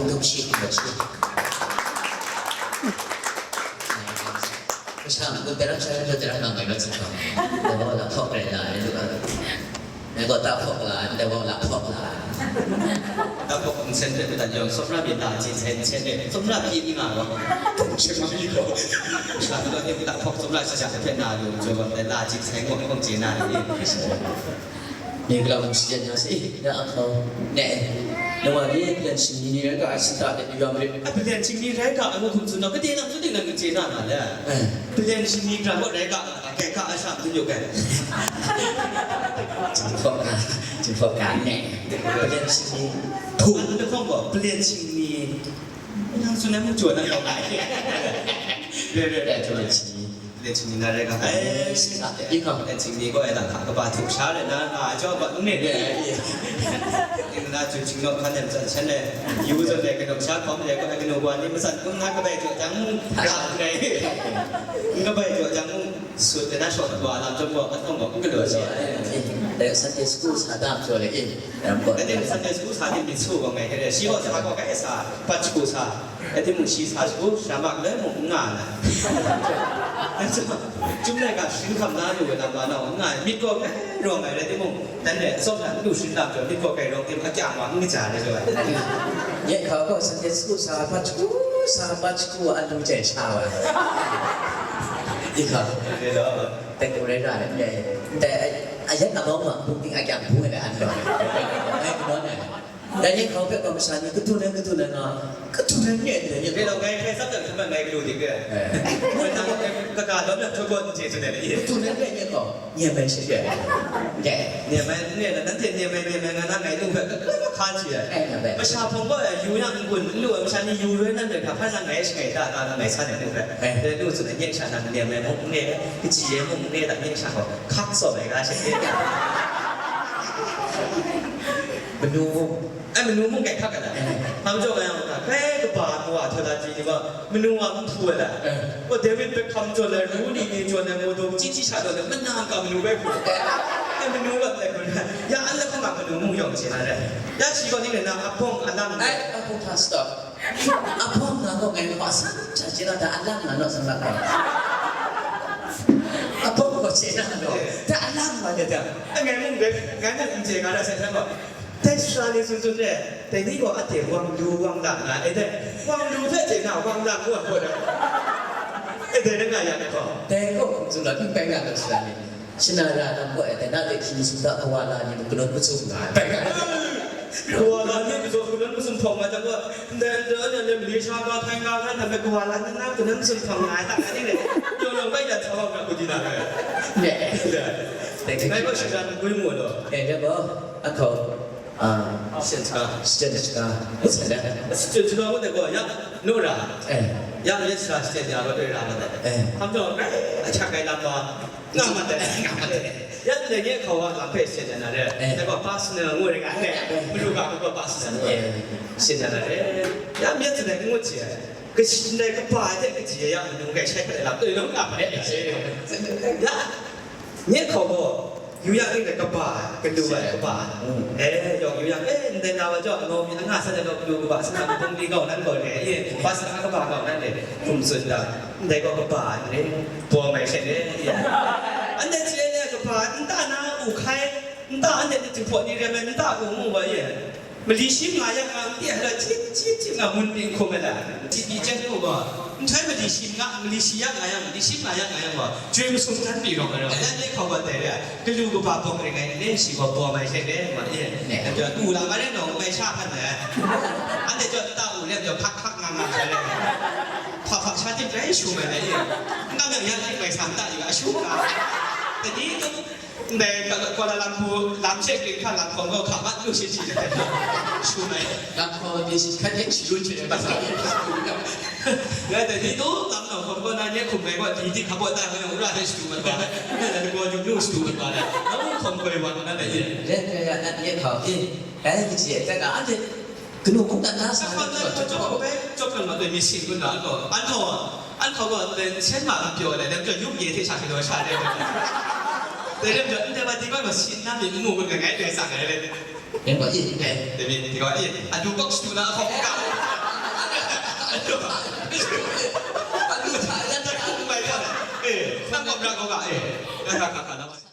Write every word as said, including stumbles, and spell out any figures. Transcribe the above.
Dum shi, dum shi. Masha, dum terang sha, dum terang bang, bang, bang. Dawa la phok rai la, ni lu ka. Ni ko ta phok la, dawa la phok la. Ta phok nsen de, ta yong, sop na bi ta, ji sen, sen de, sop na bi ni nga lo. Dum shi ma ni ko. Sha, ta phok, sop na sha, sha, pe na lu, jo, la, ji sen, ko, ko, ji na, ni. မင်္ဂလာပါ ဆရာ ညောင်စေး ညောင်အောင် နဲ့ နဝရီ ပြန်ရှင်နေရက အစတာတဲ့ ရွာမလေး အ ပြန်ရှင်နေရက အခု ခု ဆိုတော့ ကတည်းက သူတင်လာ မကျေနပ်ပါလား။ အဲ ပြန်ရှင်နေကြတော့ ရက ကဲ က အစား သူ ပြောခဲ့တယ်။ ကျွန်တော်က ကျွန်တော်က နဲ့ ပြန်ရှင်နေ ထို့ အဲ့ဒါ တော့ ပြန်ရှင်နေ နောက် ဆိုနေ မကြွ တော့ ကောင်းပါရဲ့။ ရရရ ပြန်ရှင်နေ လင်ချင်နီနာရဲက အဲ လင်ချင်နီကအို အဲဒါ ခါကပါ ထုဆါရဲ နာ နာ အကျော် ဘတ် နဲ့ ရဲ နာ ချူချူ နော် ခါ နဲ့ စံ ဆဲ နဲ့ ယူဇော် နဲ့ ကနုံ ဆါ ခေါ် ရဲ ကနုံ ဘွား န့ မစံ ကုန်း နာ ကဘဲ ကျော် တံ မူ ခါ ရဲ ကဘဲ ကျော် တံ မူ ဆို တနာ ရှော့ ဘွား လာ ကျော် ဘွား အထုံး ဘွား ကလော် ရဲ တဲ့ Sunday School စာတတ်ပြောလေ အဲ့ဒါ Sunday School စာတင်ပြီး ဆို ကောင်း ငယ် ခဲ့ တဲ့ ရှိ တော့ စာ ကောင်း ကဲ စာ ပတ် ချို စာ အဲ့ဒီ မူ ရှိ စာ ချို စာ မကလဲ မူ ငါ လာ အဲ့ ဆို ကျုံး နဲ့ က ရှင်း ခမ် နာ လို့ ဝဲ လာ မ နော် ငါ မြစ် ကော ကဲ ရော ငယ် တဲ့ ဒီ မူ တန်း နဲ့ အစောင့် က လူ ရှင်း လာ ပြော မြစ် ကော ကဲ ရော တင် အကြ မ ငါ ကြ တယ် ပြော ရဲ့ ခါ ကော Sunday School စာ ပတ် ချို စာ ပတ် ချို အလူ ကျဲ ချ ပါ ဒီ ခါ တယ် တော့ တဲ့ ကို ရဲ ရတယ် တဲ့ အရက် အမောင်း မှာ ဘုံ တင် အကြ ဘူး နဲ့ အလူ အဲ့ ကတော့ နဲ့ ဒါ ရင် ခေါင်း ဖက် က မဆာ နေ ကတူ နဲ့ ကတူ နဲ့ နော် ကတူ နဲ့ နဲ့ နဲ့ ကဲ တော့ ငယ် ခဲ စပ် တဲ့ ခမ ငယ် ကလူ တင် ခဲ့ မနာ က က တော့ နဲ့ ထွက် ပေါ် နေ ဆို တယ် ကတူ နဲ့ နဲ့ နဲ့ ကော ညံ့ မဲ ရှိ ခဲ့ ကဲ ညံ့ မဲ နဲ့ နဲ့ ညံ့ မဲ ညံ့ မဲ ငါ နာ ငယ် လူ ဖက် ခါ ချီ ရ အဲ့ ဒါ ပဲ မဆာ ဖုံ ကော ယူ ရ ငုံ လူ မဆာ နေ ယူ ရဲ နဲ့ တဲ့ ခါ ဖက် နာ ငယ် ရှိ ခဲ့ တာ တာ ငယ် ဆာ နေ လူ ဖက် တဲ့ လူ ဆို တဲ့ ညံ့ ဆာ နာ ညံ့ မဲ မုံ နဲ့ ကချီ ရဲ မုံ နဲ့ တာ ညံ့ ဆာ ကော ခါ စော် မဲ က ရှိ ခဲ့ ဘလူး အဲ့ မနူမုန့် ကိုင် ခတ် ကလာ အဲ ဖမ်းကြောက် လိုက် အောင် က ဖဲ ကဘာ ကွာ ထွက် တာ ကြည့် ဒီ က မနူ က မထူ ဝဲ လာ အဲ ဟို ဒေးဝိဒ် ဘက်ခမ် ကျော် နဲ့ ရူးနီး နီး ကျော် နဲ့ မော်တော် ကြီး ကြီး ချ တော့ နဲ့ မနာ က မနူ ပဲ ခု အဲ့ မနူ က ပဲ ခု ရ အဲ့ လက် ခမ မနူ မုန့် ရောင် ချင် လာ တဲ့ ရ ရှိ ကော နေ နဲ့ နာ အဖုံ အလမ်း အဲ အဖုံ ထ stop အဖုံ နာ တော့ ငယ် ပါ ဆန်း ချ ချင် လာ တာ အလမ်း နာ တော့ ဆန်း လာ ပါ အဖုံ ကို ချင် လာ တော့ တာ အလမ်း ပါ တဲ့ တာ အငယ် မုန့် ပဲ ငယ် မုန့် ချင် လာ တဲ့ ဆန်း လာ ပါ တႄႉ စြႃႇလီႇ သုၼ်ႇသုၼ်ႇ တႄႉ တႄႉ ၼႆႉၵေႃႈ အတႄႉ ဝၢင်းလူ ဝၢင်းလၢၼ်ႇ ငႃႈ ဢေႃႈ တႄႉ ဝၢင်းလူ တႄႉ တႄႉ ၼႃႇ ဝၢင်းလၢၼ်ႇ ၵေႃႈ ၵေႃႈ တႄႉ ဢေႃႈ တႄႉ ၼႃႇ ယႃႇၼႆႉ ၵေႃႈ တႄႉ ၵေႃႈ ၶုၼ်ၸုမ်း လႃႇ ပဵၼ် ပႆႇ ငႃႈ လႃႇ သြႃႇၼႆႉ ၸိူဝ်းၼႆႉ ၼႃႇ တႄႉ ၶိုၼ်း သုၼ်ႇတႃႇ ၵဝႃႇလႃႇ ၼႆႉ ၵေႃႈ ၼႂ်း ၵုသူဝ်ႇ ငႃႈ ပႆႇ ၵဝႃႇလႃႇ ၼႆႉ ၵေႃႈ ၶိုၼ်း သုၼ်ႇ ၽွင်ႈ မႃး ၸင်ႇ ဝႃႈ တႄႉ တႄႉ ၼႆႉ မလေးသျႃး ၵေႃႈ ထႆး ၵေႃႈ ထႆး ၼႃႇ ပႆႇ ၵဝႃႇလႃႇ ၼႆႉ ၼႃႇ ၶိုၼ်း သုၼ်ႇ ၽွင်ႈ ငႃႈ တႃႇ ၼႆႉ ၼႆႉ ၸင်ႇ ဝႃႈ ပႆႇ တႃႇ သႃႇ ဝႃႈ ၵေႃႈ ၵူႈတီႈ ၼႃႇ ၼႆႉ ၵေႃႈ သြႃႇ ၵူၺ်း မူတ်း လႄႈ ဢေႃႈ ၶႃႈ ဢႃႇ စတႅၼ်ႇတၢၵ်ႉ စတႅၼ်ႇတၢၵ်ႉ ဝႃႈသင်လႄႈ စတႅၼ်ႇတၢၵ်ႉ ဝႃႈတႄႉၵေႃႈ ယၢမ်းၼေႃႇရႃႇ ဢေႈ ယၢမ်း ယႃႇသႃႇ စတႅၼ်ႇတၢၵ်ႉ ဝႃႈတႄႉရႃႇ ဝႃႈတႄႉ ဢေႈ ၶၢမ်ႇၸေႃႇ ဢႆႈ ဢၶျၢၵ်ႈၵႆလမ်ႇဝႃႈ ငၢမ်ႇမႃးတႄႉ ငၢမ်ႇမႃးတႄႉ ယၢမ်းလႄႈ ယႃႇၶဝ်ဝႃႈ လမ်ႇၽႄႉ စတႅၼ်ႇတၢၵ်ႉ ဢေႈ လႄႈၵေႃႈ ပႃႇသၼႄႇ ငူၺ်ႉတၵႃႇၼႆႉ မၼ်းလူဝ်ႇၵႂႃႇ ၵေႃႈ ပႃႇသၼႄႇ ဢေႈ စတႅၼ်ႇတၢၵ်ႉ ယၢမ်း ယႃႇသႃႇ ငူၺ်ႉၸႄႈ ၵႃႈၸီႇၼႆႉ ၵႃႈပႃႇတႄႉ ၵႃႈၸီႇယႃႇ မၼ်းလူဝ်ႇၵႂႃႇ ၸႂ်ႉၶႂ်ႈလႆႈလႃႇ တူၺ်းလူင်းၵႂႃႇ မၼ်းတႄႉ ၸႂ်ႉ ယႃႇ ၼႆႉၶဝ်ၵေႃႈ ယူႇယႃႇၼႆႉလႄႈ ကပႃႇ ကလူဝ်ႇဝႆႉ ကပႃႇ ဢိုမ်း ဢေႈ ယွၵ်ႇယူႇယႃႇ ဢေႈ ၼႆႉ ၼႃႇဝႃႈ ၸွင်ႇ ဢမေႃမီး ဢငၢၼ်းသၼ်ႇၼႆႉ ၵေႃႈ ကလူဝ်ႇကပႃႇ သၼ်ႇၼႃႇ ၵုမ်ႇပၼီႇၵဝ်ႇၼၼ်ႉၵေႃႈလႄႈ ဢေႈ ပႃႇသၼႃႇ ကပႃႇၵဝ်ႇၼၼ်ႉလႄႈ ၶုမ်ႇသုၼ်ႇတႃႇ ၼႆႉၵေႃႈ ကပႃႇၼႆႉ ပေႃႈမႆႈသႅၼ်ႇၼႆႉ ဢၼ်ၼႆႉ ၸိူဝ်းၼႆႉ ကပႃႇ ဢၼ်တႃႇၼႃႇ ဢူႇၶႆႈ ဢၼ်တႃႇ ဢၼ်ၼႆႉ ၸိုင်ၽေႃႇၼႆႉ ရႅမ်ႇမၼ်း ဢၼ်တႃႇ ဢူႇမူႇဝႃႈ ဢေႈ မလီႇသီႇမႃႇယၢင်ႇ ငၢႆႈ တီႈႁႃႉ ၸိပ်ႉၸိပ်ႉၸိပ်ႉ ငၢႆႈ မုၼ်းပဵင်းၶူမ်ႇမႃးလႃႈ။ တီႈတီႈၸႅၵ်ႇၼူၵေႃႈ ဢမ်ႇၸႂ်ႈ မလီႇသီႇငၢႆႈ မလီႇသီႇယၢင်ႇ ငၢႆႈယဝ်ႉ မလီႇသီႇမႃႇယၢင်ႇ ငၢႆႈယဝ်ႉ ၸွႆႈမႃး သုမ်းတၼ်း ပီႈၼွင်ႉၵၼ် ဢၼ်ၼႆႉ ၶဝ်ၵေႃႈ တႄႉတႄႉ ၵႃႈလူႇၵႃႈပႃႈ ပွင်ႇၵႃႈၼႆႉ ၼႆႉ သီႇပေႃႈ မႆႈသႅၼ်ႇလႄႈ မႃး ဢေႈ ၼႆႉ ၸွႆႈၵူႈလႃႈ မႃးၼႆႉ ၼွင်ႉမႆႈသႃႇၽၼ်းလႄႈ ဢၼ်ၼႆႉ ၸွႆႈတႃႇဢူႇလႄႈ ၸွႆႈၽၵ်းၽၵ်းငၢင်ႈငၢင်ႈလႄႈ ၽၵ်းၽၵ်းသႃႇ တီႈၸႂ်ႉသူမႃးလႄႈ ဢေႈ ၵမ်းၼႆႉ ယၢမ်းတီႈမႆႈသႃႇ တႃႇယူႇ ဢႃႇ သူၵႃႈ တႄႉၼႆႉ ၼႂ်း ၵွၼ်ႇလႃႇလမ်ႇပူႇ လမ်းချေၵ်ႉတိင်ႇၶႃႈ လမ်းၶွင်ၵေႃႈ ၶႃႈမႃးလူႇသီႇသီႇၼႆႉ သူၼႆႉ လမ်းၶွင် တီႈသီႇ ၶႃႈၼႆႉ သူၼႆႉ ပႃးသႃႇ သူၼႆႉ တႄႉ တီႈတူဝ် လမ်းၼွင်ႉၶွင်ၵေႃႈ ၼႃႈၼႆႉ ၶုမ်ႇမႆႈၵေႃႈ တီႈ တီႈၶႃႈပေႃႈတႃႉ ၶဝ်ၼႆႉ ဢူႇရႃႇႁႂ်ႈသူမၼ်းဝႃႈ ၼႆႉ ၵေႃႈ ယူႇၼူႉသူမၼ်းဝႃႈ ၼႆႉ လမ်းၶွင်ၵေႃႈ ဝႃႈၼၼ်ႉလႄႈ ဢိူဝ်ႈ လႄႈ ၵေႃႈ ဢၼ်ၼႆႉ ၶဝ် ဢိူဝ်ႈ ၵႃႈၼႆႉ ၸႂ်ႈ တႄႉၵေႃႈ ဢၼ်ၼႆႉ ၵႃႈၼႆႉ ၶဝ် ၸွပ်ႇ ၸွပ်ႇ ၸွပ်ႇ ၸွပ်ႇ ၸွပ်ႇ မႃးတူၺ်း မီးသီႇၵူၼ်းလႃႈ ဢၼ်ၵေႃႈ ဢၼ်ၵေႃႈ ဢၼ်ၶဝ်ၵေႃႈ လႆႈသဵၼ်ႈမၢၵ်ႇပျော်လႄႈ လႆႈၸွႆႈယုၵ်ႉယႄႈ ႁဵတ်းသၢင်ႈၶဝ်ၸႃႉလႄႈ လႆႈၸွႆႈယုၵ်ႉယႄႈ တေႃႈဝႃႈ တေၵႂႃႇမႃး သဵၼ်ႈၼမ်ႉၼႆႉ မူၵ်ႉၵၼ် ငၢႆးငၢႆး ၸၢင်ႈၼႆလႄႈ ဢိူဝ်ႈ ၵေႃႈ ဢိတ်း ဢိူဝ်ႈ တေမီး တေၵႂႃႇ ဢိတ်း ဢၼ်တူဝ်ပွၵ်ႉသ်တူဝ်ၼႃႇ ၶွင်ၵၢင်ႇ Alu hta yan hta lu mai ga. Eh, nang kawp ra kau ga, eh. Ga ga ga ga.